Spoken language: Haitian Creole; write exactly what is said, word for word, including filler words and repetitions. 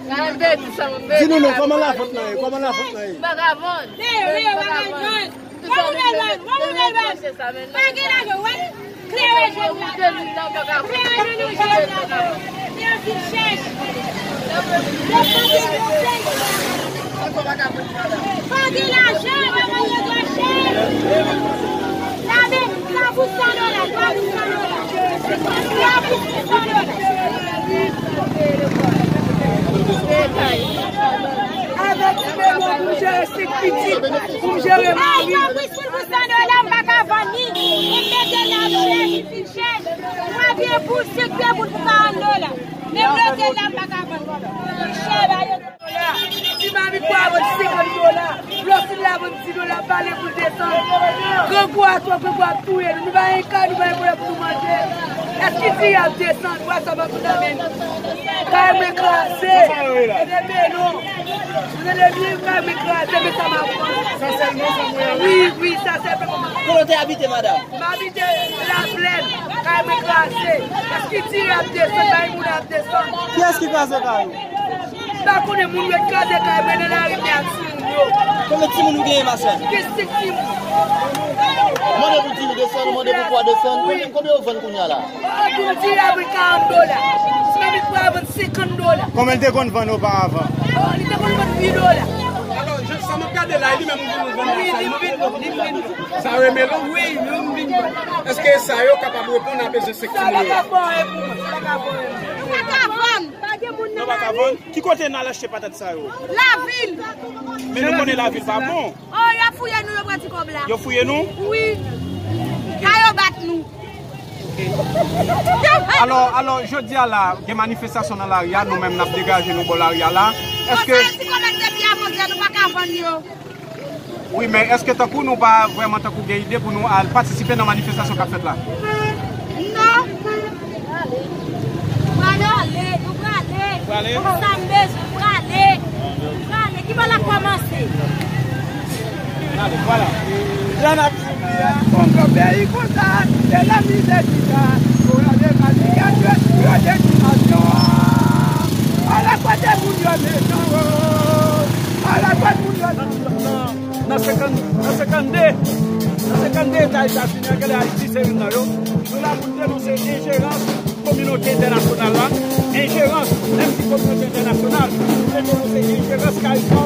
Di nou non, kòman lavant lan ye? Kòman lavant lan ye? Vagabon. Vagabon. Vagabon. Pa gen lajan, wè. Klere jèn la. Klere nan nou jèn la. Yo vin chèch. Yo pa gen konsèy. Pa gen lajan, pa gen lajan. Lave, twa pou san dola, twa pou san dola. Twa pou san dola. Avèk ti bebe pou m jere senk pitit, pou m jere mari. Pou san dola, m pa ka vann li. M mete l ap chèch, li fin chèch. Twa pye boul, senk pye boul pou karant dola. Men m mete l la, m pa ka vann li. Chè ba yo. Ti mamit pou a vann senkant dola. Lòsil la vann di dola, pale pou l desann. Grangou a twòp, grangou ap touye nou. Nou pa gen kay, nou pa gen pwoblèm pou nou manje. Èske diri ap desann? Wè sa m ap nan men nou. Kay mwen kraze. Ede men non. Ou tande byen, kay mwen kraze, men sa m ap vann. Sa sèlman sa mwen ap vann. Wi, wi, sa sèlman. Kote w te abite, madanm? M abite Laplèn, kay mwen kraze. Èske diri ap desann, bay moun ap desann? Kiyès ki kraze kay ou? M pa konnen moun yo t kraze kay mwen nan lari, men ak timoun yo. Konbyen timoun ou genyen, ma sè? Gen senk timoun. Ou mande pou diri desann, ou mande pou pwa desann. Wi. Konbyen, konbyen yo vann kounye a la? Oh, diri a vann karant dola. Ti mamit pwa vann senkant dola. Konbyen l te konn vann oparavan? Oh, li te konn vann uit dola. Alò, jan sa m ap gade la, e li menm ou vin vann la sèlman? Wi, li vin, li vin. Sa remele w? Wi, li vin vann. Èske sa yo kapab reponn a bezwen senk timoun yo? Sa pa ka fè anyen pou mwen, sa pa ka fè anyen pou mwen. Pa ka vann. Pa gen moun nan lari. Yo pa ka vann? Ki kote n al achte patat sa yo? Lavil. Men nou konnen lavil pa bon. Oh, yo fouye nou, yo pran ti kòb la. Yo fouye nou? Wi. La yo bat nou. Alò, alò, jodi a la, gen manifestasyon nan lari a, nou menm n ap degaje nou bò lari a la. Èske... Bon, sa, ti kòmèt depi avantyè, nou pa ka vann yo. Wi, men èske tankou nou pa vrèman tankou gen ide pou nou al patisipe nan manifestasyon k ap fèt la? Non. Prale, nou prale. Prale? Sa m bezwen, prale. Prale, ki bò l ap kòmanse? Prale, vwala. Jan n ap di a, Kongo peyi konsa, se la mizè ki sa. Pou rale matikasyon, rale edikasyon. Ala kote moun yo mechan, o. Ala kote moun yo. Nan, nan, nan senkant, nan senkant de, nan senkant de eta Etazini an, genlè Ayiti se youn nan yo. Nou la pou n denonse enjerans kominote entènasyonal la, enjerans, lè m di kominote entènasyonal, nou vle denonse enjerans Caricom